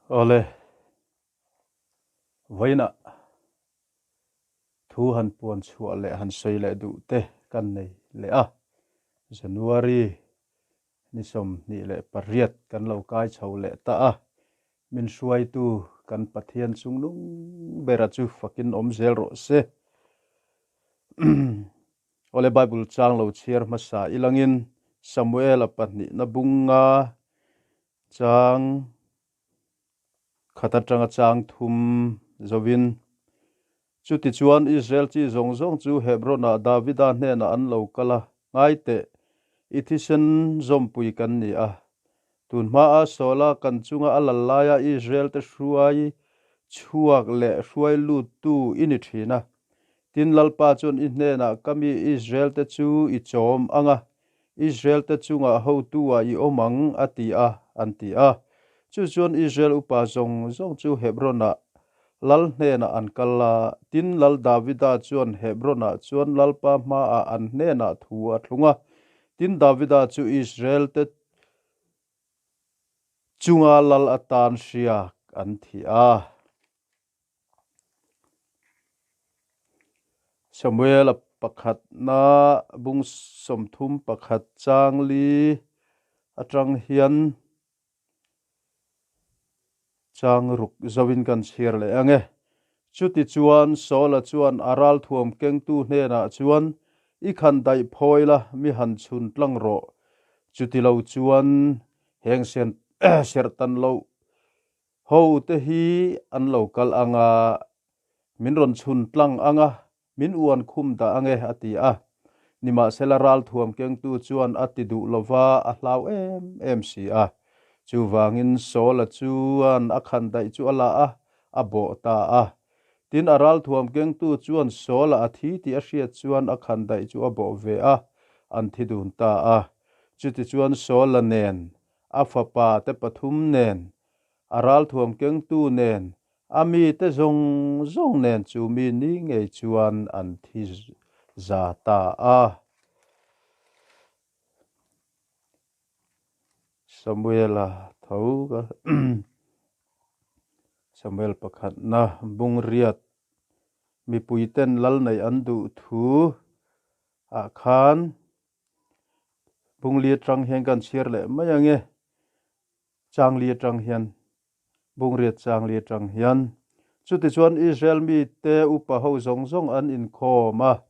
Awle, vawiinah thu han puan chhuah leh han sawi leh duh te kan nei leh a, January ni 28 kan lo kai chho leh ta a, min hruaitu kan Pathian chungnung bera chu fakin awm zel rawh se. Awle Bible chang lo chhiar hmasa ilangin Samuela pahnihna bunga Chang khat atanga chang thum zovin, Chutichuan Israel chi zawng zawng chu Hebron-ah Davida hnenah an lo kal a, Ngai teh, i thisen zawmpui kan ni a. Tun hmaa Saula kan chunga a lal laia Israel-te hruai chhuak leh hruai luttu i ni thin a. Tin, Lalpa chuan i hnenah ka mi Israel-te chu i chawm ang a, Israel-te chungah hotu-ah i awm ang, a ti a, an ti a. Chu chuan Israel upa zawng zawng chu Hebron-ah lal hnenah an kal a. Tin, Lal Davida chuan Hebron-ah chuan Lalpa hmaah an hnenah thu a thlung a. Tin, Davida chu Israel-te chunga lal atan hriak an thi a. Samuela pakhatna bung 31 chang li atang hian chang ruk zoin kan chhiar leh ang e. Chutichuan Saula chuan a ralthuam kengtu hnenah chuan, I khan daih phawi la, mi han chhun tlang rawh. Chutilo chuan heng serh tan loh Ho te hi an lo kal ang a, min rawn chhun tlang ang a, min uan khum dah ang e, a ti a. Nimahsela ralthuam kengtu chuan a ti duh lo va, a hlau em em si a. Chuvangin Saula chuan a khan daih chu a la a, a bawh ta a. Tin, a ralthuam kengtu chuan Saula a thi tih a hriat chuan a khan daih chu a bawh ve a, an thi dun ta a. Chutichuan Saula nen a fapa te pathum nen, a ralthuam kengtu nen, a mite zawng zawng nen chu mi ni ngei chuan an thi za ta a. Samuela tho ka Samuel pakhatna bung riat mipuiten lal neih an duh thu ah khan Bungli atang hian kan chhiar leh mai ang e, Changli atang hian, Bungriat Changli atang hian. Chutichuan Israel mite upa ho zawng zawng an inkhawm a,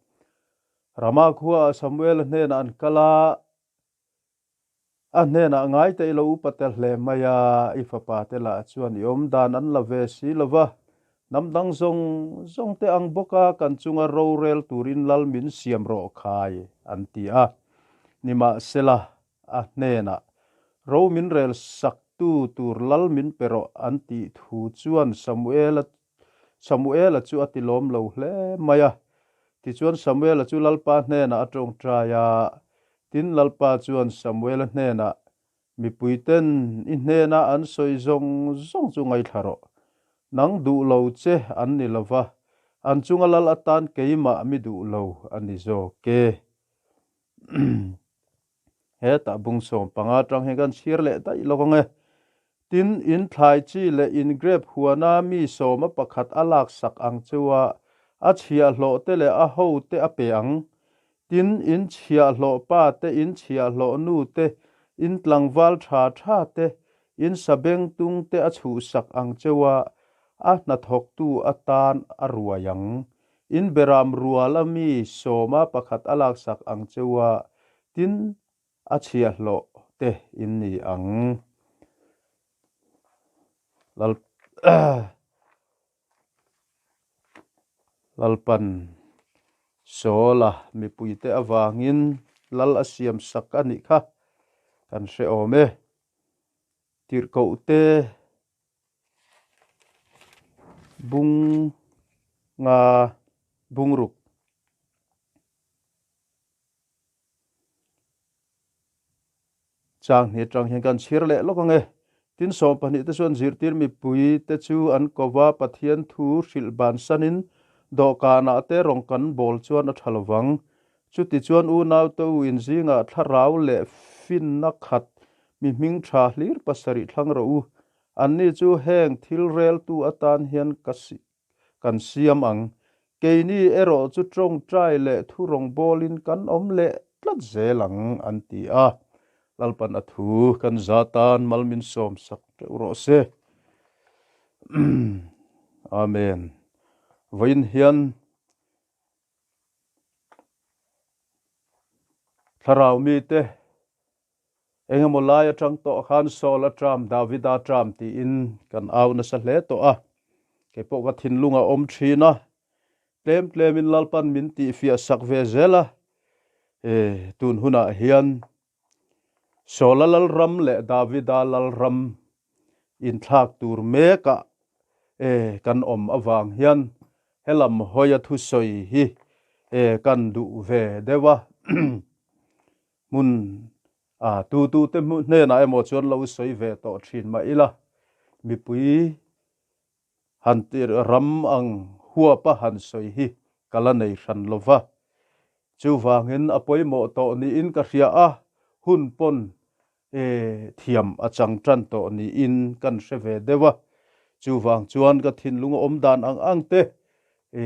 Rama khuaah Samuela hnenah an kal a, a hnenah ngai te i lo upa tel hle mai a, i fapa te lah chuan i awm dan an la ve si lo va, Hnam dang zawng zawng te ang bawka kan chunga rorel turin lal min siam rawh khai, an ti a. Nimahsela, a hnenah, Ro min rel saktu tur lal min pe rawh, an tih thu chuan Samuela Samuela chu a ti lawm lo hle mai a. Tichuan Samuela chu Lalpa hnenah a tawngtai a. Tin, Lalpa chuan Samuela hnenah, Mipuiten i hnena an sawi zawng zawng chu ngaithla rawh. Nang duh lo che an ni lo va, an chunga lal atan keimah mi duh lo a ni zawk e. Hetah bung 15 atang hian kan chhir leh daih lawk ang e. Tin, in thlai chi leh in grep huana mi sawma pakhat a laksak ang chua a chhiahhlawh te leh a ho te a pe ang. Tin, in chhiahhlawh pa te, in chhiahhlawh nu te, in tlangval tha tha te, in sabengtung te a chhuhsak ang cheu a, a hnathawktu atan a ruai ang. In beram rual a mi sawma pakhat a laksak ang cheu a, tin, a chhiahhlawh te in ni ang. Lal Lalpan Saula mipuite avangin lal a siam sak a nih kha kan hre awm e. Tirhkohte bung nga bungruk. Chang hnih atang hian kan chhir leh lawk ang e. Tin 12 te chuan zirtir mipui te chu an ko va, Pathian thu hrilh bansanin dawhkanah te rawng kan bawl chuan a tha lovang. Chuti chuan unaute u inzingah thlarau leh finna khat mi hming tha hlir pasarih thlang rawh u. Anni chu heng thil reltu atan hian ka kan siam ang. Keini erawh chu tawngtai leh thu rawngbawlin kan awm leh tlat zel ang, an ti a. Lalpan a thu kan za tan mal min sawm sak teuh rawh se. Amen. Vawiin hian Thlarau mite engemaw lai atang tawh khan Saul a tram, Davida tram tiin kan au nasa hle tawh a. Kei pawh ka thinlung a awm thin a, tlem tlemin Lalpan min tihfiah sak ve zel a. E, tun hunah hian Saul-a lalram leh Davida lalram inthlak tur mekah e kan awm avang hian helam hawia thusawi hi e kan duh ve deuh a. Hmun a tu tu te hnenah emaw chuan lo sawi ve tawh thin mah ila, mipui han tir ram ang huapa han sawi hi ka la nei hran lo va. Chuvangin a pawimawh tawh niin ka hria a, hun pawn e thiam a chang tan tawh niin kan hre ve deuh a. Chuvang chuan ka thinlung a awm dan ang ang te e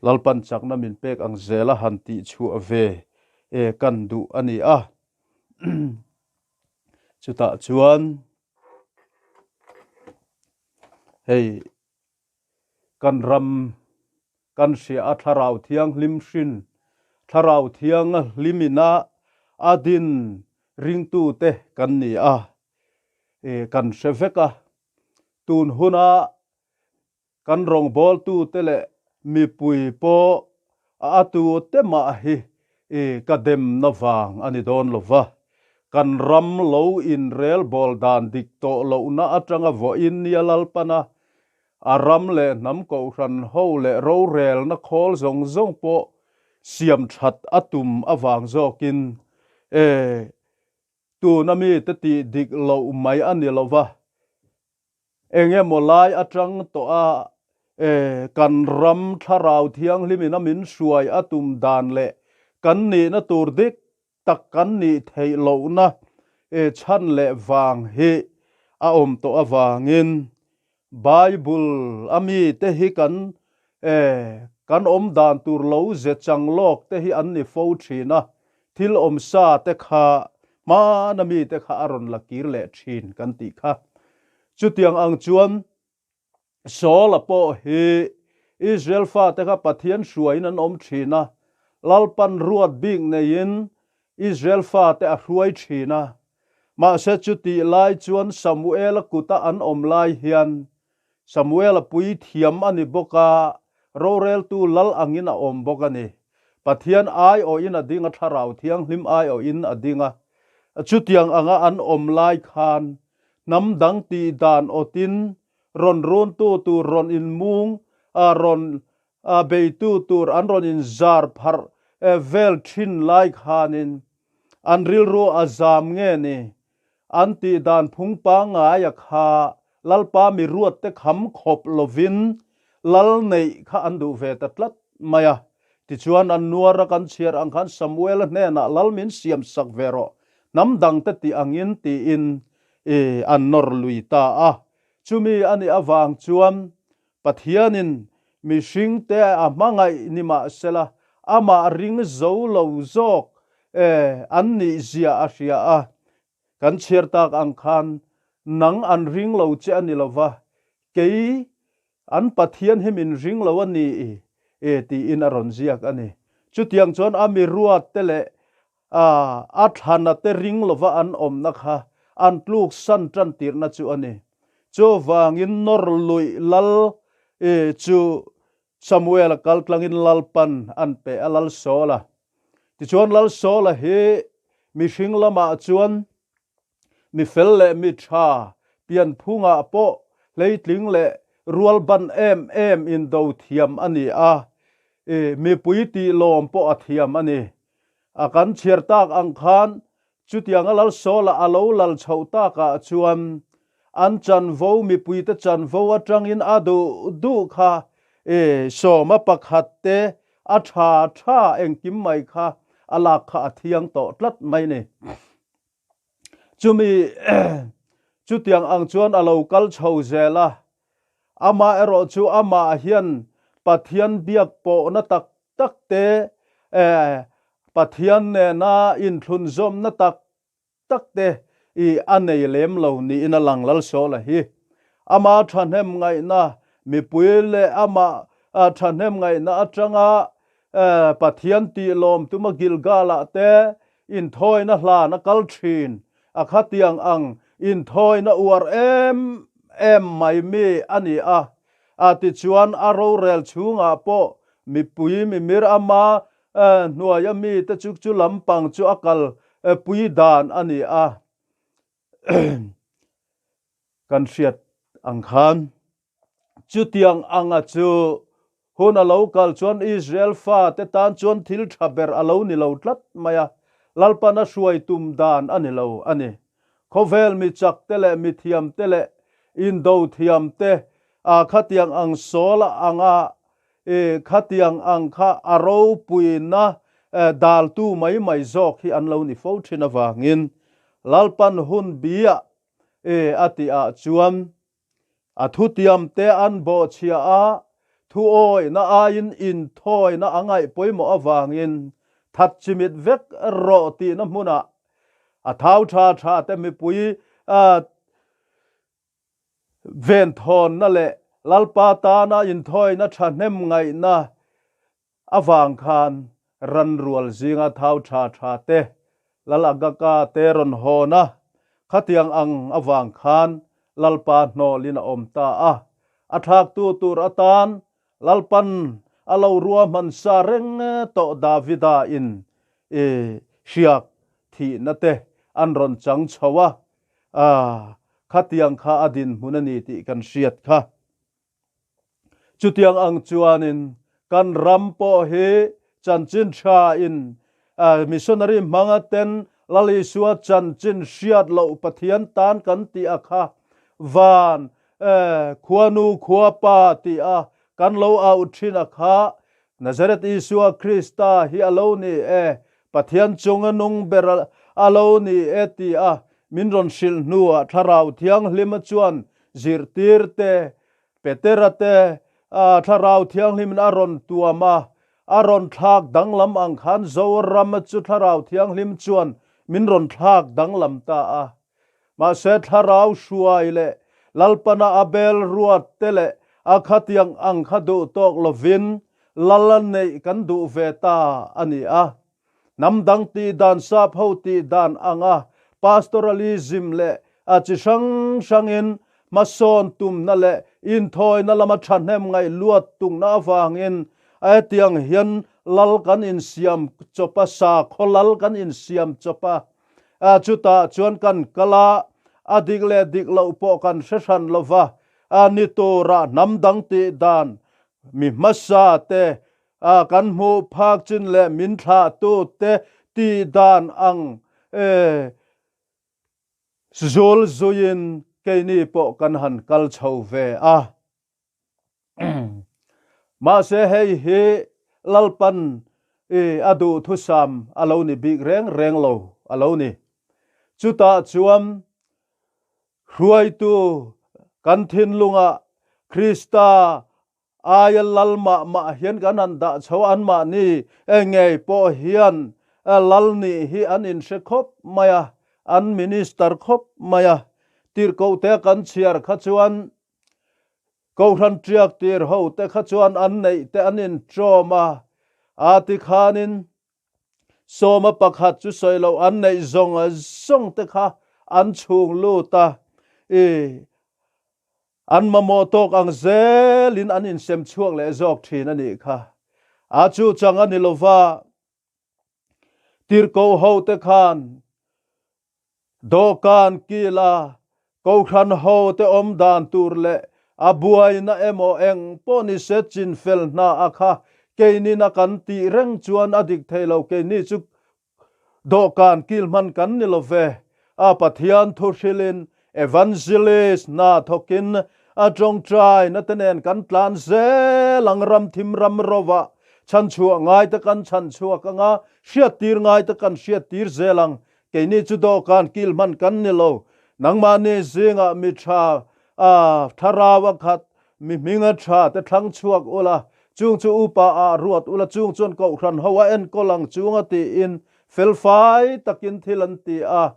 Lalpan chakna min pek ang zel a han tih chhuah ve e kan duh a ni a. Chutah chuan hei kan ram kan hria a thlarau thianghlim hrin thlarau thianga hlimina a din ringtute kan ni a e kan hre vek a tun huna Kan rawngbawltute leh mipui pawh a atute mah hi i ka demna vang a ni dawn lo va, kan ram lo inrelbawl dan dik tawh lohna atanga vawiin nia Lalpana a ram leh hnam kohhran ho leh rorelna khawl zawng zawng pawh siam that a tum avang zawkin e tuna mite tih dik loh mai a ni lo va. Eng emaw lai atang tawh a e kan ram thlarau thianghlimin a min hruai a tum dan leh kan nihna tur dik tak kan nih theih lohna e chhan leh vang hi a awm tawh avangin Bible a mite hi kan e kan awm dan tur lo ze chang lawk te hi an ni fo thin a, thil awm sa te kha hmana mite kha a rawn la kir leh thin kan tih kha. Chutiang ang chuan Saul-a pawh hi Israel fate kha Pathian hruaiin an awm thin a, Lalpan ruat bik neiin Israel fate a hruai thin a. Mahse chutih lai chuan Samuel-a kuta an awm lai hian Samuel-a puithiam a ni bawk a, roreltu lal angin a awm bawk a ni. Pathian aiawhin a ding a, Thlarau Thianghlim aiawhin a ding a. Chutiang anga an awm lai khan hnam dang tih dan awtin rawn runtu tur rawn inmung a, rawn beitu tur an rawn inzar pharh vel thin lai khanin an rilru a zam nge ni? An tih dan phung pangngaia kha Lalpa mi ruatte kham khawp lovin lal neih kha an duh ve ta tlat mai a. Tichuan an nuar a kan chhiar ang khan Samuela hnenah lal min siam sak ve rawh, hnam dangte tih angin tiin i an nawr lui ta a. Chumi a nih avang chuan Pathianin mihringte a hmangaih ni mahsela amah ring zo lo zawk e an nih zia a hria a. Kan chhiar tak ang khan nang an ring lo che a ni lo va, kei an Pathian hi min ring lo a ni e tiin a rawn ziak a ni. Chutiang chuan a mi ruat te leh a thlana te ring lova an awmna kha an tluk san tan tirhna chu a ni. Chuvangin nawr luih lal chu Samuel-a kal tlangin Lalpan an pe a, Lal Saul-a. Tichuan Lal Saul-a hi mihring lamah chuan mi fel leh mi tha, pianphungah pawh hleitling leh rual ban em em indo thiam a ni a, mipui tih lawm pawh a thiam a ni. A kan chhiar tak ang khan chutianga Lal Saul-a a lo lal chhoh takah chuan an chanvo mipuite chanvo atangin a duh duh kha sawma pakhat te a tha tha engkim mai kha a lak kha a thiang tawh tlat mai ni. Chumi Chutiang ang chuan a lo kal chho zel a. Amaherawh chu amah hian Pathian biak pawhna tak tak te, Pathian nena inthlunzawmna tak tak te i a nei lem lo niin a lang Lalsawla hi. Ama thahnem ngaihna mipui leh amah thahnem ngaihna atanga Pathian tih lawm tuma Gilgal-ah te inthawina hlan a kal thin a khatiang ang inthawina uar em em mai mi a ni a. A tichuan a rorel chhungah pawh mipui mimir ama hnuaia mite chu chu lampang chu a kal pui dan a ni a. Kan hriat ang khan chutiang anga chu hun a lo kal chuan Israel fate tan chuan thil tha ber a lo ni lo tlat mai a, Lalpan a hruai tum dan a ni lo a ni. Khawvel mi chak te leh mi thiam te leh indo thiam te a khatiang ang sawl anga i khatiang ang kha a ropuina daltu mai mai zawk hi an lo ni fo thin avangin Lalpan hun biah i a tih ah chuan a thutiam te an bawhchhiah a, thuawihna aiin inthawina a ngaih pawimawh avangin that chimit vek rawh tihna hmunah a thau tha tha te mipui venthawnna leh Lalpa tana inthawina thahnem ngaihna avang khan ran rual zinga thau tha tha te, Lal Agaka te rawn hawn a, khatiang ang avang khan Lalpa hnawlin a awm ta a. A thlaktu tur atan Lalpan a lo ruahman sa reng tawh Davida in i hriak thihna te an rawn chang chho a, khatiang kha a dinhmun a ni tih kan hriat kha. Chutiang ang chuanin kan ram pawh hi chanchin thain missionary hmanga ten Lal Isua chanchin hriat loh Pathian tan kan tih a kha van khuanu khuapa tih a kan lo auh thin a kha Nazareth Isua Krista hi a lo ni e, Pathian chunga nung ber a lo ni e tih a min rawn hrilh hnuah Thlarau Thianghlima chuan zirtir te, Petera te, Thlarau Thianghlimin a rawn tuam a, a rawn thlak danglam ang khan Zorama chu Thlarau Thianghlim chuan min rawn thlak danglam ta a. Mahse Thlarau hruai leh Lalpana a bel ruat te leh a khatiang ang kha duh tawk lovin Lal a neih kan duh ve ta a ni a. Hnam dang tih dan sap ho tih dan anga pastoralism leh a chi hrang hrangin hmasawn tumna leh inthawina lama thahnem ngaih luat tungna avangin hetiang hian lal kan insiam chawp a, sakhaw lal kan insiam chawp a, chutah chuan kan kal a, a dik leh dik loh pawh kan hre hran lova, ni tura hnam dang tih dan mi hmasa te A kan hmuh phak chin leh min thlahtu te tih dan ang e zul zuiin keini pawh kan han kal chho ve a. Mahse hei hi Lalpan i a duhthusam a lo ni bik reng reng lo a lo ni. Chutah chuan hruaitu kan thinlungah Krista Aia lal mah mah hian kan han dah chho a, anmahni ngei pawh hian lal nih hi an inhre khawp mai a, an minister khawp mai a. Tirhkohte kan chhiar kha chuan Kohhran ṭiak tir hote kha chuan an neih te an inṭawm a, a tikhanin sawma pakhat chu sawi loh an neih zawng zawng te kha an chhung lut a, i An mamawh tawk ang zelin an insem chhuak leh zawk thin a nih kha. A chu chang a ni lova, tirhkoh hote khan dawhkan kila kohhran hote awm dan tur leh a buaina emaw eng pawh ni se chinfel hna a kha keinin a kan tih reng chuan a dik thei lo keini chu Dawhkan kil hman kan ni lo ve. A Pathian thu hrilhin Evangelist hna thawkin a tawngtaina te nen kan tlan zel ang ram thim ram rovah chhanchhuah ngai te kan chhanchhuak ang a, hriattir ngai te kan hriattir zel ang. Keini chu dawhkan kil hman kan ni lo. Nangmahni zingah mi tha, a thlarau a khat, mi hminga tha te thlang chhuak ula, chung chu upa ah ruat ula, chung chuan kohhran ho a enkawl ang chunga tiin felfai takin thil an ti a.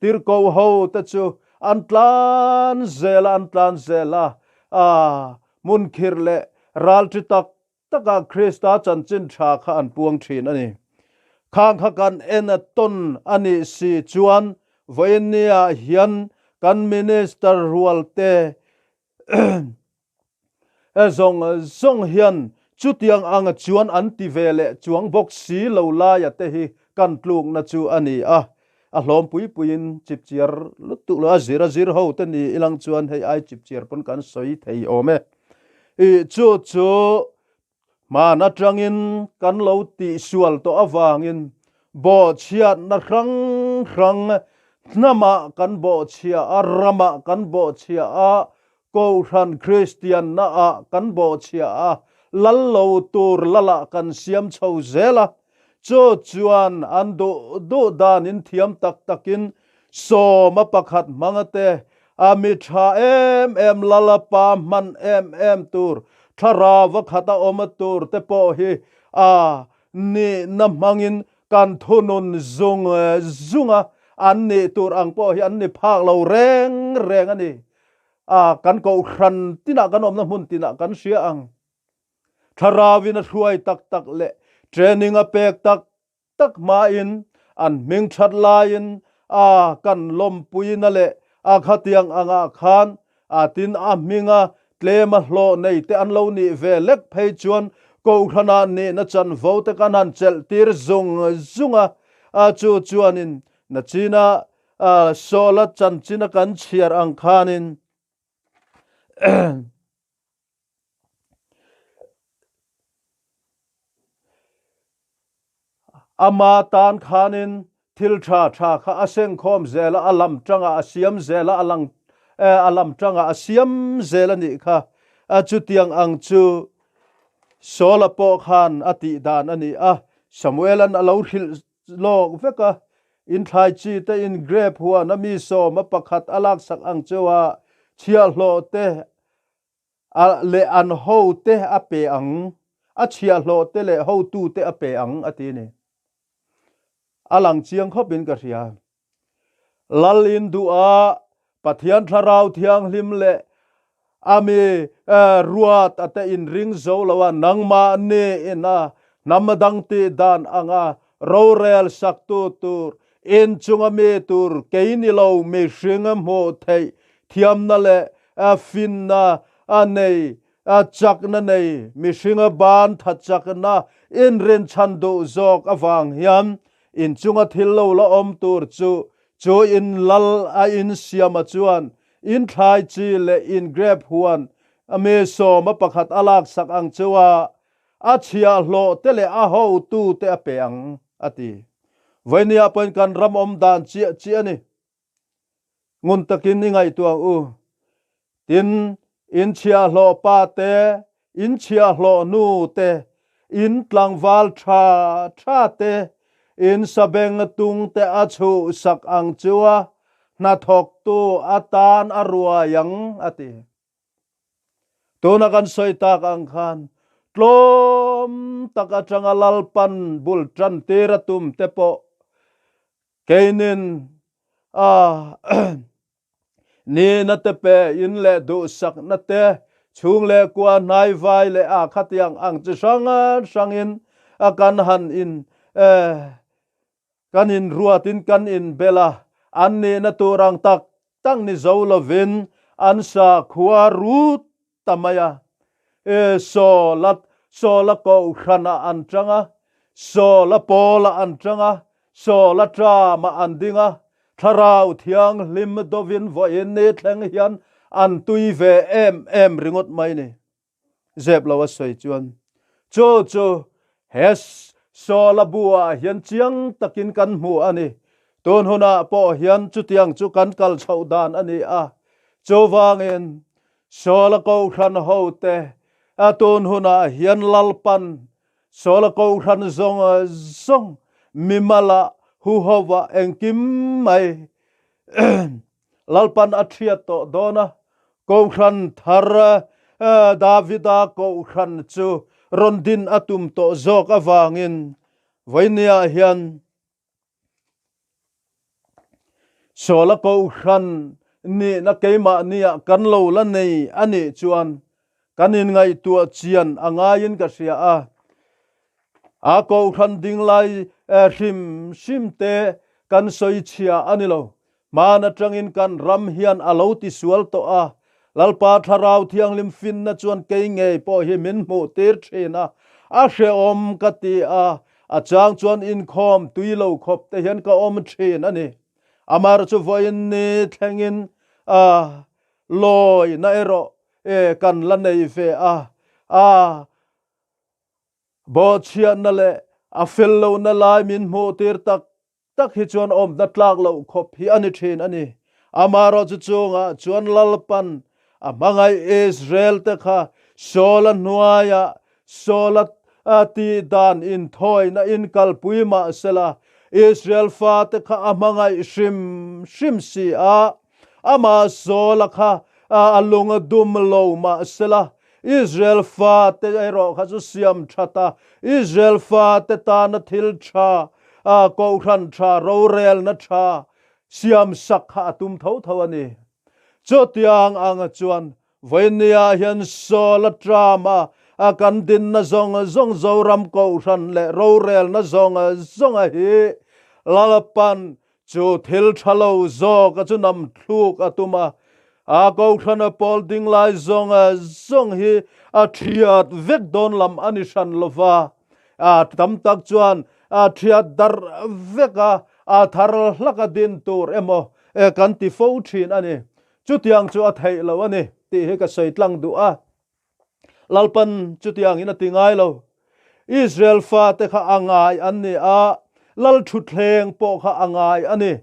Tirhkoh ho te chu an tlan zel a, an tlan zel a, a hmun khirh leh ralṭi tak takah Krista chanchin tha kha an puang thin a ni. Khang kha kan en a tawn a nih si chuan vawiinniah hian kan Minister rualte zawng zawng hian chutiang ang chuan an ti ve leh chuang bawk si lo laia te hi kan tlukna chu a ni a. A hlawm pui puiin chipchiar lutuk lo a zir a zir ho te ni ilang chuan hei ai chipchiar pawn kan sawi thei awm e. I chu chu hman atangin kan lo tihsual tawh avangin bawhchhiatna hrang hrang hnamah kan bawhchhia a, ramah kan bawhchhia a, Kohhran Kristianna ah kan bawhchhia a, lal lo tur lalah kan siam chho zel a, chu chuan an duh duh danin thiam tak takin sawma pakhat hmanga te, a mi tha em em Lalapa hman em em tur, thlarau a khat a awm tur te pawh hi a nihna hmangin kan thunun zung zung a, an nih tur ang pawh hi an ni phak lo reng reng a ni. A, kan kohhran tinah kan awmna hmun tinah kan hria ang. Thlarauin a hruai tak tak leh training a pek tak tak hmain an hming that laiin a kan lawmpuina leh a khatiang angah khan a tin a hminga tlema hlawh nei te an lo nih ve lek phei chuan kohhranah nihna chanvo te kan han chelh tir zung zung a, a chu chuanin nachina Sawla chanchina kan chhiar ang khanin Ama tan khanin thil tha tha kha a sengkhawm zel a, a lam tangah a siam zel a, a lang a lam tangah a siam zel a nih kha. Chutiang ang chu Saula pawh khan a tih dan a ni a, Samuela'n a lo hrilh lawk vek a, inthlai chi te in grape huan a mi sawm a pakhat a laksak ang cheu a, chhiahhlawh te a leh an ho te a pe ang, a chhiahhlawh te leh hotu te a pe ang a ti a ni. A lang chiang khawp in ka hria. Lal in duh a, Pathian Thlarau Thianghlim leh a mi ruat a te in ring zo lo a, nangmah ni in a hnam dang tih dan ang a rorel sak tu tur, in chunga mi tur kei ni lo mihring hmuh theih thiamna leh finna a nei, chakna nei, mihringa ban tha chakna inrinchhan duh zawk avang hian inchunga thil lo la awm tur chu chu in lal a insiama chuan in thlai chi leh in grape huan a mi sawma pakhat a laksak ang chu a, a chhiahhlawh te leh a hotu te a pe ang, a ti. Vawinia pawhin kan ram awm dan chiah chiah a ni. Ngun takin i ngaihtuah ang u. Tin, in chhiahhlawh pa te, in chhiahhlawh nu te, in tlangval tha tha te, in sabeng tung te a chhuhsak ang chu a, hnathawktu atan a ruai ang, a ti. Tuna kan sawi tak ang khan tlawm tak atanga Lalpan bul tan tir a tum te pawh Keinin a nihna te pe in leh duhsakna te, chhung leh kua hnaivai leh a khatiang ang chi hrang hrangin a kan han in kan in ruatin kan in bel a, an nihna tur ang tak tak ni zo lovin an sakhua rut ta mai a. E, Saula, Saula kohhranah an tang a, Saula pawlah an tang a, Saula tramah an ding a, Thlarau Thianghlim dovin vawiin ni thleng hian an tui ve em em ringawt mai ni. Zep lo a sawi chuan, Chu chu he Saula buah hian chiang takin kan hmu a ni. Tun hunah pawh hian chutiang chu kan kal chhoh dan a ni a. Chuvangin, Saula Kohhran hote a tun hunah hian Lalpan Saula Kohhran zawng zawng mimala huhova engkim mai. Lalpan a thiat tawh dawn a, Kohhran thar Davida Kohhran chu rawn din a tum tawh zawk avangin vawinia hian Sawla Kohhran nihna keimahniah kan lo la nei a nih chuan kan inngaihtuah chian a ngaiin ka hria a. A Kohhran dinglai hrim hrim te kan sawi chhia a ni lo. Hman atangin kan ram hian a lo tisual tawh a, Lalpa Thlarau Thianghlim finna chuan kei ngei pawh hi min hmuh tir thin a, a hrehawm ka ti a, a chang chuan inkhawm tui lo khawp te hian ka awm thin a ni. Amar chu vawiin ni thlengin a lawina erawh kan la nei ve a, a bawhchhiatna leh a fel lohna lai min hmuh tir tak tak hi chuan awmna tlak loh khawp hi a ni thin a ni. Amaherawhchu chungah chuan Lalpan a hmangaih Israel te kha Saula hnuaiah Saula tih dan inthawina in kalpui mah sela, Israel fate kha a hmangaih hrim hrim si a. Amah Saula kha a lung a dum lo mah sela, Israel fate erawh kha chu siam that a, Israel fate tana thil tha, kohhran tha, rorelna tha siam sak kha a tum tho tho a ni. Chutiang ang chuan vawinia hian Saul a tram a, a kan dinna zawng zawng Zoram kohhran leh rorelna zawng zawng a hi Lalpan Chu thil tha lo zawk a chu nam thluk a tum a, a Kohhrana pawl ding lai zawng zawng hi a thiat vek dawn lam a ni hran lo va, a tam tak chuan a thiat darh vek a, a thar hlak a din tur emaw kan ti fo thin a ni. Chutiang chu a theih lo a ni tih hi ka sawi tlang duh a. Lalpan chutiangin a ti ngai lo. Israel fate kha a ngai an ni a, Lal thutthleng pawh kha a ngai a ni.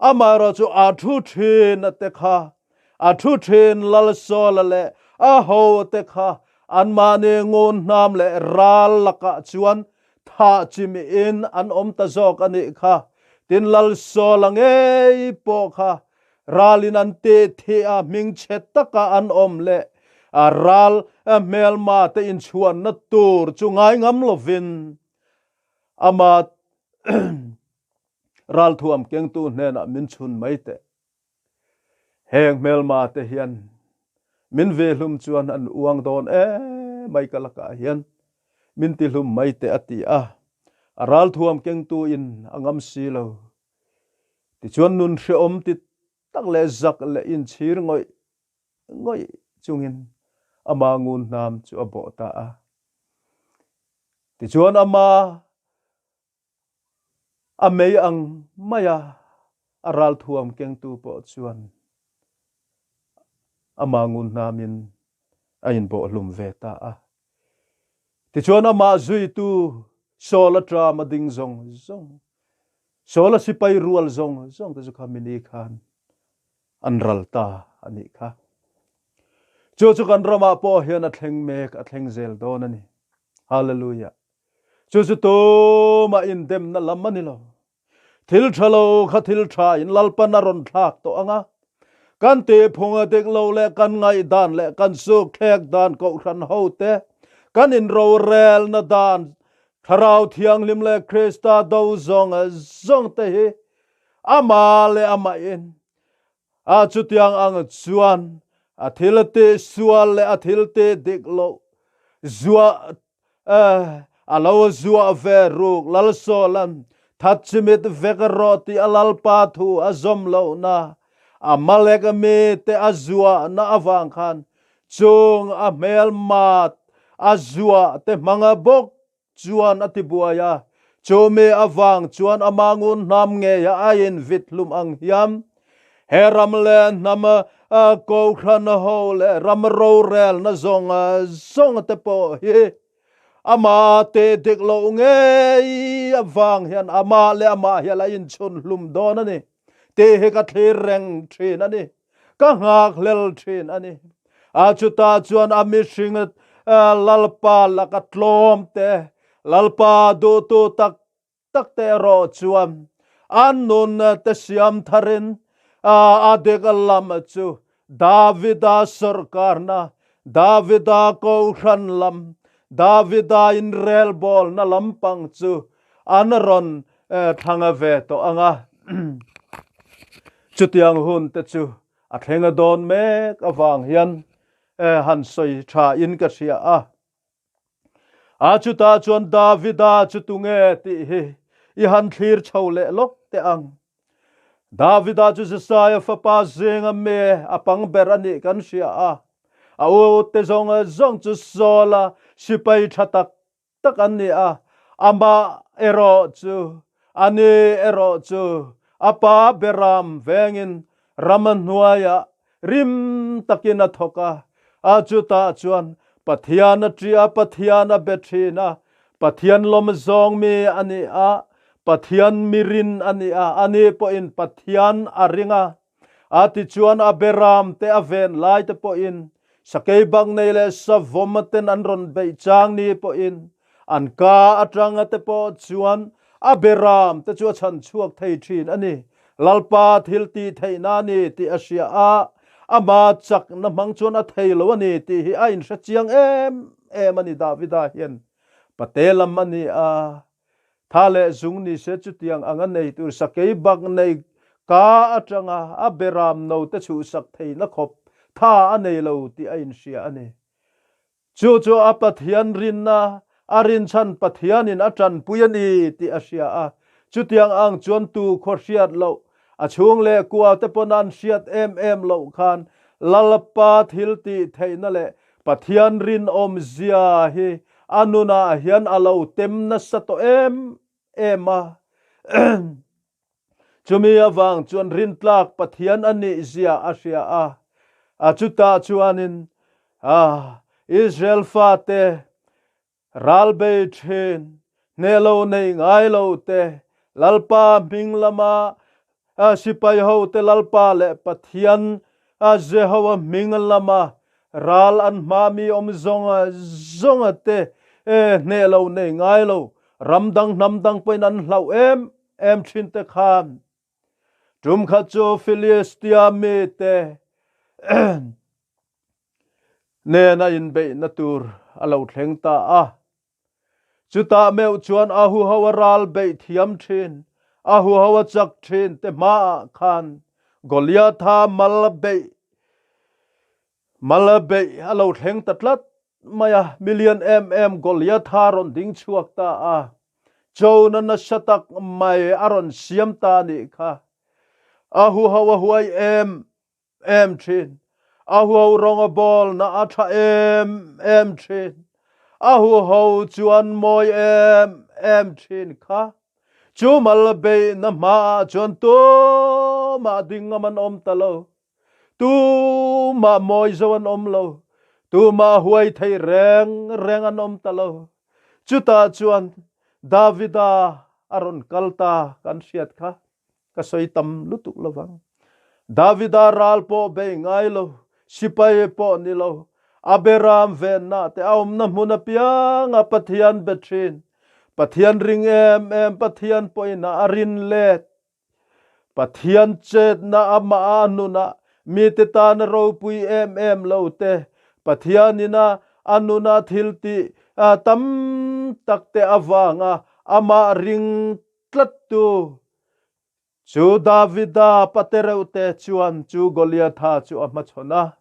Amaherawhchu a thu thin te kha, a thu thin Lal Sawla leh a hote kha anmahni ngun hnam leh ral lakah chuan thah chimiin an awm ta zawk a nih kha. Tin, Lal Sawla ngei pawh kha Ralin an teh theh a, hmingchhe taka an awm leh a ral hmelma te inchhuanna tur chu ngai ngam lovin ama ralthuam kengtu hnenah min chhun mai teh. Heng hmelma te hian min vehlum chuan an uang dawn emai ka lakah hian min tihlum mai teh a ti a, a ralthuam kengtu in a ngam si lo. Tichuan nun hrehawm ti tak leh zak leh inchhir ngawih ngawih chungin ama ngun hnam chu a bawh ta a. Tichuan ama a mei ang maia a ralthuam kengtu pawh chuan ama ngun hnamin a inbawhhlum ve ta a. Tichuan amah zuitu Saul a ṭam a ding zawng zawng, Saul a sipai rual zawng zawng te chu kha mini khan an ral ta a nih kha. Chu chu kan ramah pawh hian a thleng mek, a thleng zel dawn a ni. Hallelujah. Chu chu tumah indemna lam a ni lo. Thil tha lo kha thil tha in Lalpan a rawn thlak tawh ang a. Kan tihphung a dik lo leh kan ngaihdan leh kan sukthlek dan kohhran ho te, kan inrorelna dan, Thlarau Thianghlim leh Krista do zawng zawng te hi amah leh amah in a chutiang ang chuan a thil tih sual leh a thil tih dik loh zuah A lo zuah ve ruk Lalsawla'n that chimit vek rawh tih a Lalpa thu a zawm lohna, Amalek mite a zuahna avang khan chung a hmelmat a zuah te hmanga bawk chuan a tibuai a, chumi avang chuan ama ngun hnam ngeia a invit hlum ang hiam he ram leh hnam Kohhran ho leh ram rorelna zawng zawng te pawh hi ama teh dik loh ngei avang hian amah leh amah hian a inchhun hlum dawn a ni tih hi ka thlir reng thin a ni. Ka nghakhlel thin a ni. A chutah chuan a mihring Lalpa laka tlawm te, Lalpa duhtu tak tak te erawh chuan an nun te siam tharin A dek lam chu Davida sawrkarna, Davida kohhran lam, Davida inrelbawlna lampang chu an rawn thlang ve tawh ang a. Chutiang hun te chu a thleng a dawn mek avang hian han sawi tha in ka hria a. A chutah chuan Davida chu tunge tih hi i han thlir chho leh lawk teh ang. Davida chu Jesaia fapa zinga mi a pang ber a nih kan hria a. A ute zawng zawng chu Saula sipai tha tak tak an ni a, amah erawh chu, ani erawh chu a pa beram vengin rama hnuaiah rim takin a thawk a, a chutah chuan Pathian a ṭih a, Pathian a be ṭhin a, Pathian lawm zawng mi a ni a, Pathian mi rin a ni a, ani pawhin Pathian a ring a. A tichuan a beram te a ven lai te pawhin sakei bak nei leh savawm ten an rawn beih chang ni pawhin an ka atanga te pawh chuan a beram te chu a chhan chhuak thei thin a ni. Lalpa thil tih theihna a ni tih a hria a, ama chakna hmang chuan a thei lo a ni tih hi a inhre chiang em em a ni Davida hian pate lam a ni a. Tha leh zung ni se chutiang ang a nei tur sakei bak nei ka atanga a beram no te chhuhsak theihna khawp tha a nei lo tih a inhria a ni. Chu chu a Pathian rinna a rinchhan Pathianin a tanpui a ni tih a hria a. Chutiang ang chuan tu khaw hriat loh, a chhung leh kua te pawn an hriat em em loh khan Lalpa thil tih theihna leh Pathian rinawmzia hi a nunah hian a lo tem nasa tawh em em a. Chumi avang chuan rintlak Pathian a nihzia a hria a. A chutah chuanin Israel fate Ral bei thin, hneh lo nei ngai lo te, Lalpa hming lama sipai ho te Lalpa leh Pathian Jehoa hming lama ral an hma mi awm zawng zawng te hneh lo nei ngai lo, ram dang hnam dang pawhin an hlauh em em thin te khan tum khat chu Philistia mite Nena inbeihna tur a lo thleng ta a. Chutah meuh chuan a huho a ral beih thiam thin, a huho a chak thin te hmaah khan Goliatha mal beih mal beih a lo thleng ta tlat mai a, million em em Goliatha rawn ding chhuak ta a, chona nasa tak mai a rawn siam ta a nih kha. A huho a huai em em thin. A huho rawng a bawlna a tha em em thin. A huho chuan mawi em em thin kha. Chu mal beihna hmaah chuan tumah ding ngam an awm ta lo. Tumah mawi zo an awm lo. Tumah huai thei reng reng an awm ta lo. Chutah chuan Davida a rawn kal ta kan hriat kha. Ka sawi tam lutuk lo vang. Davida ral pawh bei ngai lo, sipai pawh ni lo, a beram venna te a awmna hmun apianga Pathian be thin. Pathian ring em em Pathian pawhin a rin let. Pathian chetna amah a nunah mite tana ropui em em lo te, Pathianin a a nuna thiltih tam tak te avanga amah ring Tlattu chu Davida pate reuhte chuan chu Goliatha chu a hmachhawn a.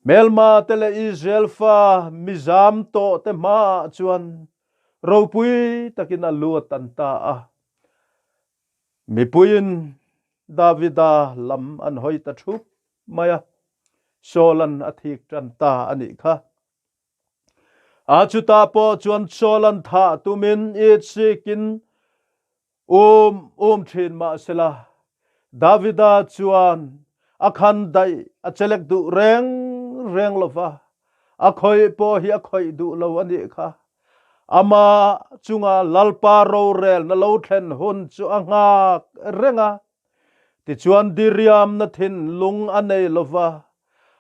Hmelma te leh Israel fa mizam tawh te hmaah chuan ropui takin a lu a tan ta a. Mipuiin Davida lam an hawi ta thup mai a, Saul-an a thik tan ta a nih kha. A chutah pawh chuan Saul an thah tumin itsikin um um thin mah sela, Davida chuan a khan daih a chelek duh reng reng lo va, a khawih pawh hi a khawih duh lo a nih kha. Ama chunga Lalpa rorelna lo thlen hun chu a nghak reng a, Tichuan diriamna thinlung a nei lo va,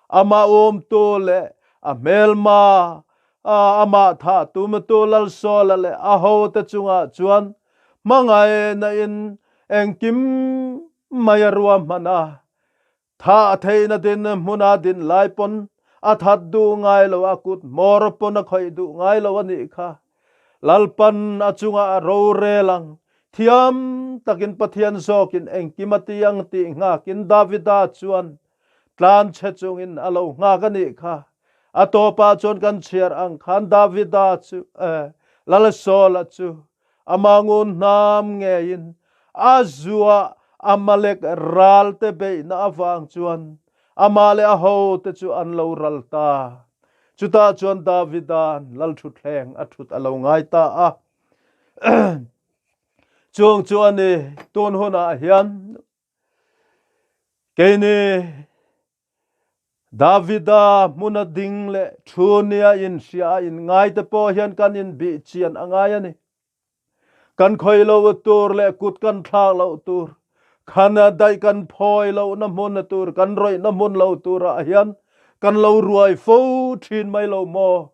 amah umtu leh a hmelma amah thah tumtu Lalsawla leh a hote chungah chuan hmangaihna in engkim mai a ruahman a, Thah theihna din hmuna din lai pawn a that duh ngai lo, a kut hmawr pawn a khawih duh ngai lo a nih kha. Lalpan a chungah a rorel ang. Thiam takin Pathian zawkin engkim a ti ang tih nghakin Davida chuan tlanchhe chungin a lo nghak a nih kha. A tawpah chuan kan chhiar ang khan Davida chu, Lal Saula chu Amah ngun hnam ngeiin a zuah Amalek ralte beihna avang chuan amah leh a hote chu an lo ral ta. Chutah chuan Davida'n lalṭhutthleng a ṭhut a lo ngai ta a. Chung chu a ni, tun hunah hian keini Davida hmuna ding leh thu nia inhria a inngaite pawh hian kan inbih chian a ngai a ni. Kan khawih lo tur leh kut kan thlak loh tur, khan daih kan phawi lohna hmun tur, kan rawihna hmun lo turah hian kan lo ruai fo thin mai lo maw?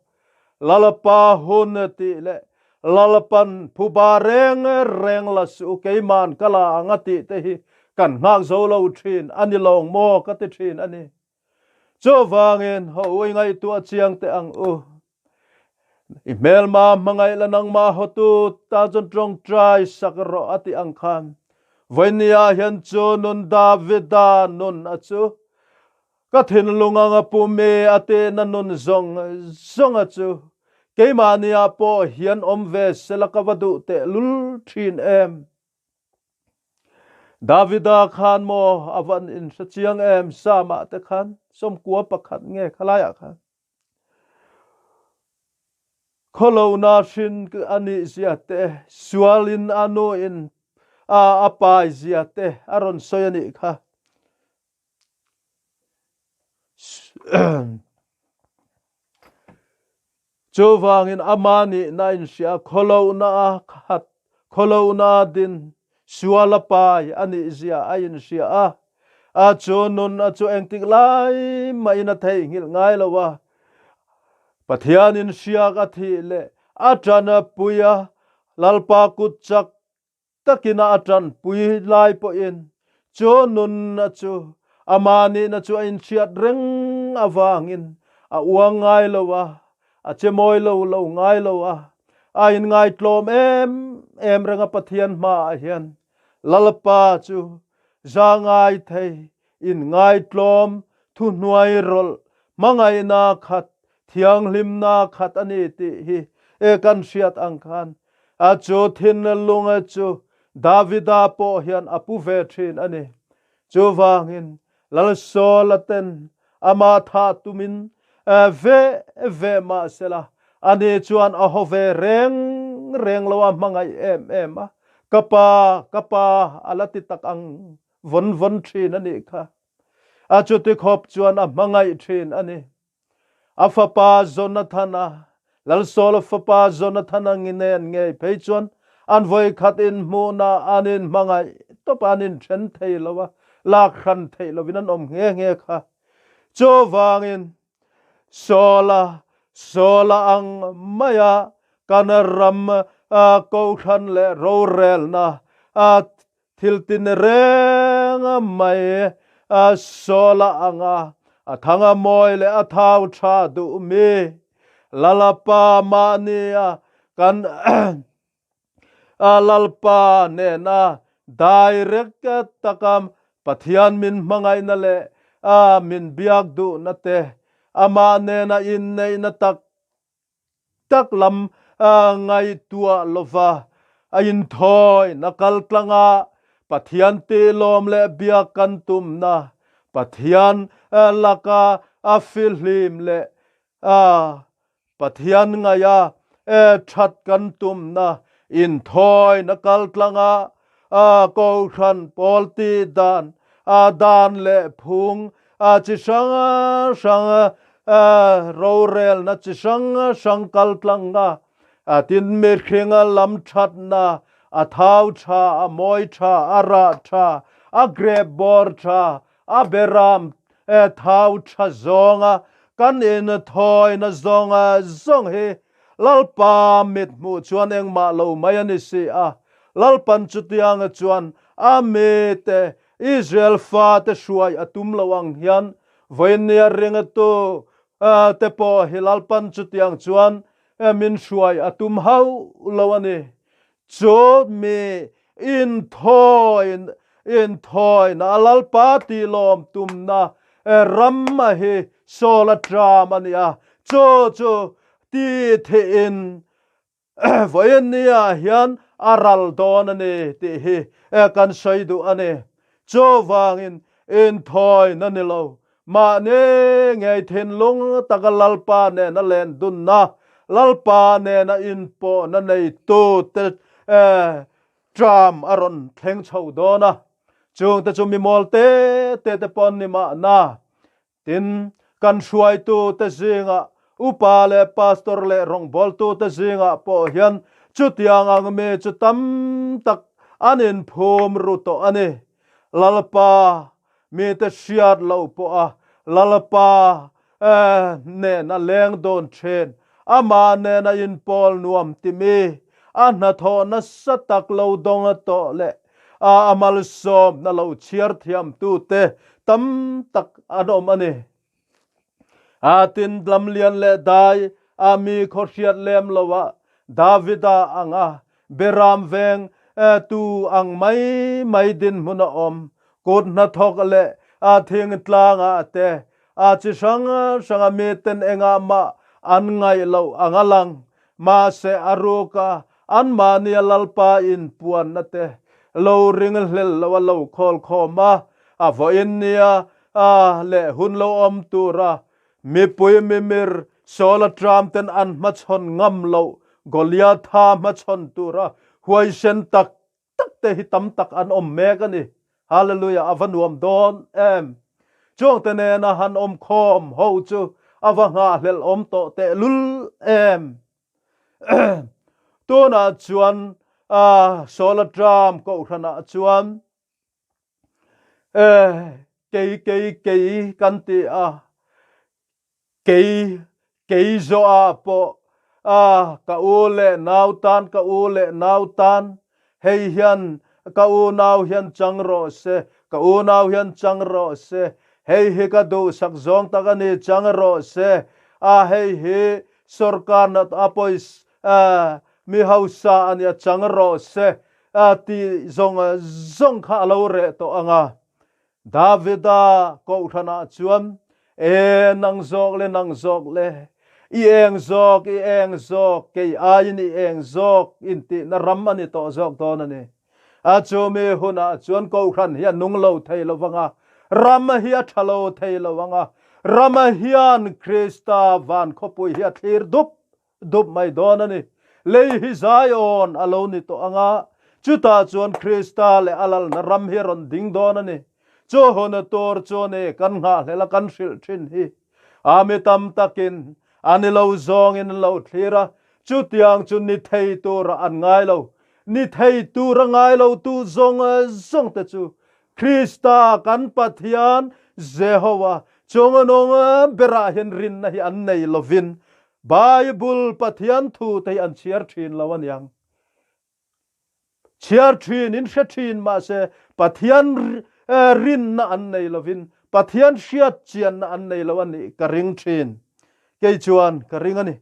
Lalpa hun tih leh Lalpan phuba reng reng la suh keiman ka la ang a tih te hi kan nghak zo lo thin a ni lawng maw ka ti thin a ni. Chuvangin haw u i ngaihtuah chiang teh ang u. I hmelma hmangaih la nangmah hawtu tan chuan tawngtai sak rawh a tih ang khan vawinia hian chu nun Davida nun a chu Ka thinlung anga pumi a tehna nun zawng zawnga chu keimahniah pawh hian awm ve sela ka va duh tehlul thin em? Davida khan maw a van inhre chiang em? Psalm-ah te khan 91 nge khalaiah khan khawlohna hrin a nih zia te, sualin a nuin a pai zia te a rawn sawi a nih kha. Chuvangin ama nihna inhria khawlohna a khat, khawlohna a din, sual a pai a nih zia a inhria a. A chu nun a chu engtik lai mahin a theihnghilh ngai lo a. Pathianin hriak a thih leh a tan a pui a, Lalpa kut chak takin a tanpui lai pawhin chu nunna chu ama nihna chu a inhriat reng avangin a uang ngai lo a, a che mawi lo lo ngai lo a, a inngaitlawm em em reng a Pathian hmaah hian Lalpa chu za ngai thei, inngaitlawm, thuhnuai rawlh, hmangaihna khat, thianghlimna khat a ni tih hi e kan hriat ang khan A chu thinlunga chu Davida pawh hian a pu ve thin a ni. Chuvangin Lal Saula ten amah thah tumin ve ve mah sela, ani chuan a haw ve reng reng lo a hmangaih em em a, Ka pa, ka pa a la ti tak ang vawn vawn thin a nih kha. A chuti khawp chuan a hmangaih thin a ni. A fapa Jonathana, Lal Saula fapa Jonathana nginen ngei phei chuan an vawikhat inhmuhna an inhmangaih tawp a, an inthen thei lo a, lak hran theih lovin an awm nghe nghe kha. Chuvangin Saula, Saula ang maia kan ram kohhran leh rorelna Thil tin reng mai a sawl a ang a, a thang a mawi leh a thau tha duh mi. Lalpa mahnia kan Lalpa nena direct taka Pathian min hmangaihna leh min biak duhna te, amah nena inneihna tak tak lam ngaihtuah lova a inthawina kal tlanga Pathian tihlawm leh biak kan tumna, Pathian laka a fihlim leh Pathian ngaia that kan tumna inthawina kal tlanga Kohhran pawl tih dan, dan leh phung chi hrang hrang rorelna chi hrang hrang kal tlang a, tin mihringa lam thatna, a thau tha, a mawi tha, a rah tha, a grep bawr tha, a beram thau tha zawnga kan inthawina zawng zawng hi Lalpa mit hmuh chuan engmah lo mai a ni si a, Lalpan chutianga chuan a mite. Israel fate hruai a tum lo ang hian vawinia ringtu te pawh hi Lalpan chutiang chuan min hruai a tum hauh lo a ni. Chu mi inthawi inthawina a Lalpa tihlawm tumna ram a hi Saul a ṭam a ni a, chu chu ti thehin vawiin niah hian a ral dawn a ni tih hi kan sawi duh a ni. Chuvangin inthawina ni lo, mahni ngei thinlung taka Lalpa nena len dunna, Lalpa nena inpawhna neitute ṭam a rawn thleng chho dawn a. Chungte chu mi mawl te te te pawh an ni mahna, Tin, kan hruaitute zingah, upa leh pastor leh rawngbawltute zingah pawh hian chutiang ang mi chu tam tak an inphum ru tawh a ni. Lalpa mite hriat loh pawha Lalpa hnena leng dawn thin, amah nena inpawl nuam ti mi, a hnathawh nasa tak lo dawng tawh leh a a malsawmna lo chhiar thiamtute tam tak an awm a ni. A tin lamlian leh dai a mi khaw hriat lem loah Davida anga Beram veng tu ang mai mai dinhmun a awm, kut hnathawk leh a thingtlangah te a chi hrang hranga miten engah mah an ngaih loh ang a lang. Mahse a ruka Anmahnia Lalpa inpuanna te lo ring hlel lo a lo khawl khawm a, a vawiin nia a leh hun lo awm tura mipui mimir Saula Tram ten an hmachhawn ngam loh Goliatha hmachhawn tura huaisen tak tak te hi tam tak an awm mek a ni. Hallelujah a va nuam dawn em! Chuangte nena han awm khawm ho chu a va nghahhlelh awm tawh tehlul em! Tunah chuan Solar Tram kohhranah chuan kei kei kei kan ti a, kei kei zawhah pawh ka u leh nau tan ka u leh nau tan hei hian ka unau hian chang rawh se, ka unau hian chang rawh se, hei hi ka duhsak zawng tak a ni chang rawh se, a hei hi Sorkar nat a pawis mi hausa a nia chang rawh se tih zawng zawng kha a lo reh tawh ang a. Davida kohhranah chuan, E nang zawk le nang zawk le, i eng zawk i eng zawk, kei aiin i eng zawk intihna ram a ni tawh zawk dawn a ni. A chumi hunah chuan kohhran hi a nung lo thei lo vang a, ram hi a tha lo thei lo ang a, ram hian Krista van khawpui hi a thlir dup dup mai dawn a ni. Lei hi Zion a lo ni tawh ang a, chutah chuan Krista leh a lalna ram hi a rawn ding dawn a ni. Chu huna tur chu ni kan nghahhlel a kan hrilh thin hi. A mi tam takin a ni lo zawngin an lo thlir a, chutiang chu ni thei turah an ngai lo. Ni thei tura ngai lotu zawng zawng te chu Krista kan Pathian Jehovah chungnung berah hian rinna hi an nei lovin Bible Pathian thu te hi an chhiar thin lo aniang. Chhiar thin in hre thin mahse Pathian rinna an nei lovin Pathian hriat chianna an nei lo anih ka ring thin. Kei chuan ka ring a ni.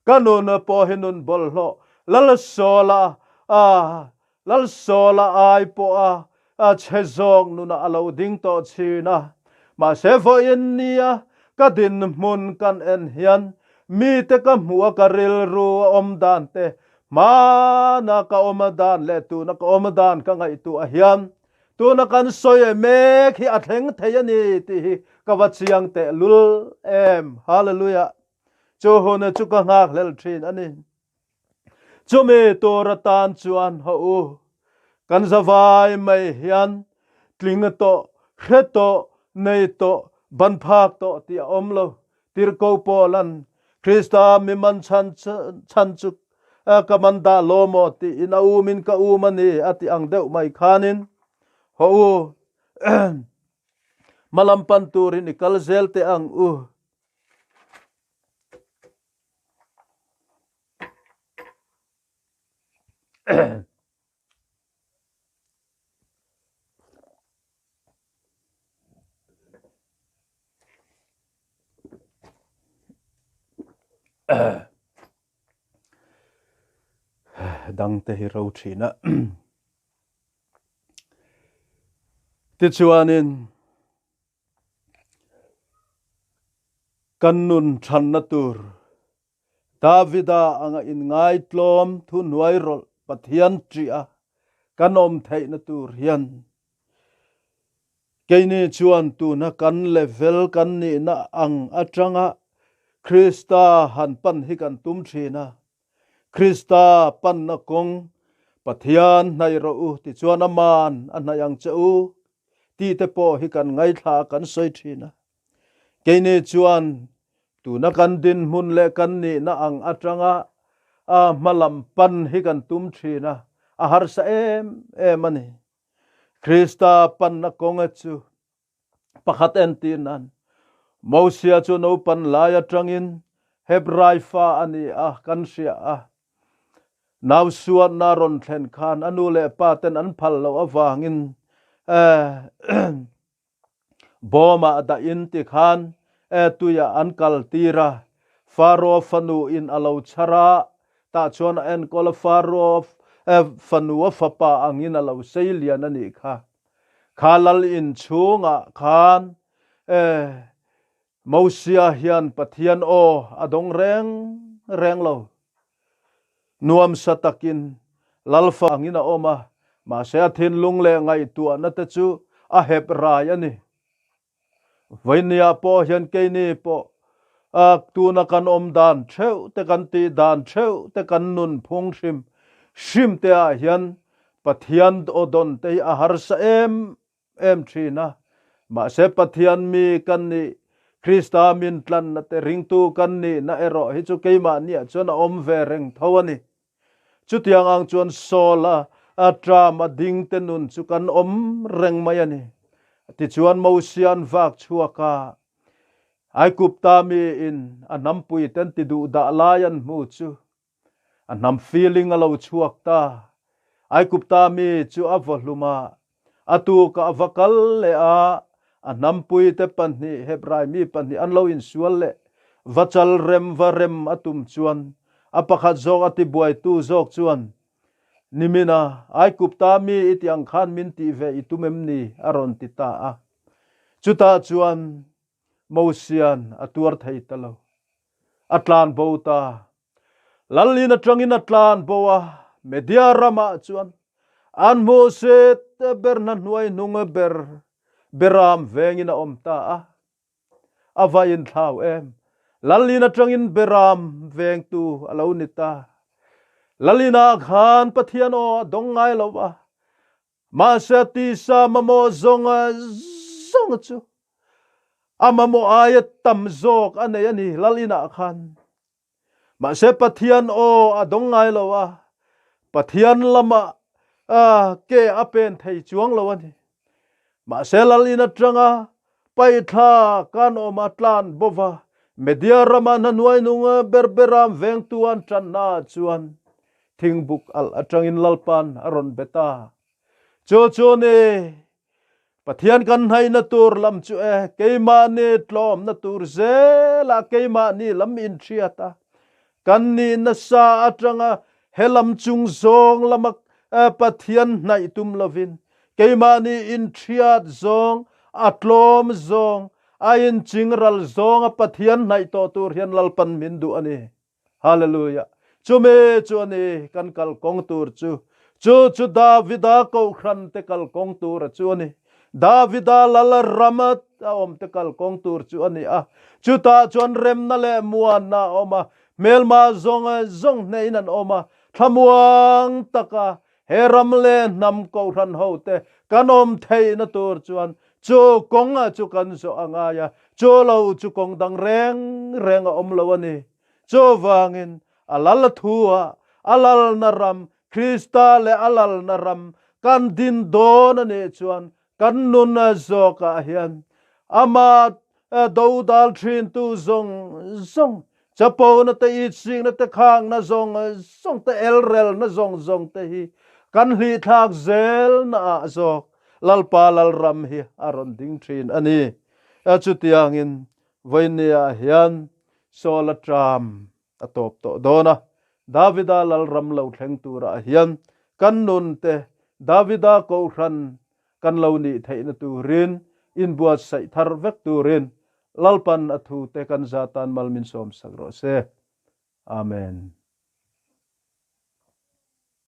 Ka nun pawh hi nun bawlhhlawh Lalsawla a Lalsawla ai pawh a chhe zawk nunah a lo ding tawh thin a. Mahse vawiin nia ka dinhmun kan en hian mite ka hmuh a ka rilru a awm dan te hmana ka awm dan leh tuna ka awm dan ka ngaihtuah hian Tuna kan sawi mek hi a thleng thei a ni tih hi ka va chiang teh lul em. Hallelujah. Chu hun chu ka nghak hlel thin a ni. Chumi tur atan chuan haw u, kan zavai mai hian tling tawh, hre tawh, nei tawh, ban phak tawh tih a awm lo. Tirhkoh Paula'n Krista mi man chhan chhan chu ka man dah lo maw tiin a umin ka um a ni a tih ang deuh mai khanin haw u hmalam pan turin i kal zel teh ang u. Dangte hi ro thin a. Tichuanin kan nun thanna tur Davida anga inngaitlawm thuhnuai rawlh Pathian ṭih a kan awm theihna tur hian keini chuan tuna kan level kan nihna ang aṭanga Krista han pan hi kan tum ṭhin a. Krista panna kawng Pathian hnaih rawh u tichuan aman a hnaih ang che u tih te pawh hi kan ngaithla a kan sawi ṭhin a. Keini chuan tuna kan dinhmun leh kan nihna ang atanga a hmalam pan hi kan tum thin a, a harsa em em a ni. Krista panna kawnga chu pakhat entir nan Mosia chu naupan lai atangin Hebrai fa a ni a, kan hria a. Nau suatna rawn thlen khan a nu leh pa ten an phal loh avangin Bawmah dah in ti khan tuiah an kal tir a, Faro fanu in a lo chhar a, tah chuan a enkawl a, Faro fanu a fapa angin a lo sei lian a nih kha. Kha lal in chhungah khan Mosia hian Pathian aw a dawng reng reng lo. Nuamsa takin Lalfa angin a awm a, mahse a thinlung leh ngaihtuahna te chu a hep rai a ni. Vawinia pawh hian keini pawh tuna kan awm dan theuh te, kan tih dan theuh te, kan nunphung hrim hrim te ah hian Pathian aw dawn te hi a harsa em em thin a, mahse Pathian mi kan nih, Krista min tlanna te ringtu kan nihna erawh hi chu keimahniah chuan a awm ve reng tho a ni. Chutiang ang chuan Saul-a a term a ding te nun chu kan awm reng mai a ni. Tichuan Mosia'n vak chhuak a, Aigupta miin a hnampui ten ti duh dah lai an hmu chu A hnam feeling a lo chhuak ta. Aigupta mi chu a vaw hlum a, a tukah a va kal leh a, a hnampuite pahnih, Hebrai mi pahnih an lo insual leh va chal rem va rem a tum chuan a pakhat zawk a tibuaitu zawk chuan, Nimina, Aigupta mi i tih ang khan min tih ve i tum em ni? a rawn ti ta a. Chutah chuan Mosia'n a tuar thei ta lo. A tlan bo ta. Lalin atangin a tlan bo a, Media ramah chuan an hmuhsit ber hna hnuai hnung ber beram vengin a awm ta a. A va inthlau em! Lalin atangin beram vengtu a lo ni ta. Lalinah khan Pathian aw a dawng ngai lo va, Mahse tisa mamawh zawng zawng chu a mamawh aia tam zawk a nei a ni lal inah khan. Mahse Pathian aw a dawng ngai lo a, Pathian lamah ke a pen thei chuang lo a ni. Mahse lal in atanga paithla kan awm a tlan bova, Media rama hna hnuainung ber beram vengtu an tanna chuan Thingbuk alh atangin Lalpa'n a rawn be ta. Chu chu ni, Pathian kan hnaihna tur lam chu e, keimahni tlawmna tur zelah keimahni lam inhriat a, kan nih nasa atanga he lam chung zawng lama Pathian hnaih tum lovin, keimahni inhriat zawng, a tlawm zawng, a inchingral zawnga Pathian hnaih tawh tur hian Lalpan min duh a ni. Hallelujah! Chumi chu a ni kan kalkawng tur chu. Chu chu Davida kohhran te kalkawng tur a chu a ni. Davida lal ram a awm te kalkawng tur chu a ni a. Chutah chuan remna leh muanna a awm a, hmelma zawng zawng hnehin an awm a, thlamuang taka he ram leh hnam kohhran ho te kan awm theihna tur chuan chu kawnga chu kan zawh a ngai a, chu lo chu kawng dang reng reng a awm lo a ni. Chuvangin, a lal thua a lalna ram, Krista leh a lalna ram kan din dawn a nih chuan kan nun zawkah hian amah dodal thintu zawng zawng, chapona te, itsikna te, khangna zawng zawng te, elrelna zawng zawng te hi kan hlihthlak zelnaah zawk Lalpa Lalram hi a rawn ding thin a ni. Chutiangin, vawinia hian Saul a ṭam. A tawp tawh dawn a, Davida lalram lo thleng turah hian kan nun te Davida kohhran kan lo nih theihna turin inbuatsaih thar vek turin Lalpan a thute kan zatan mal min sawmsak rawh se. Amen.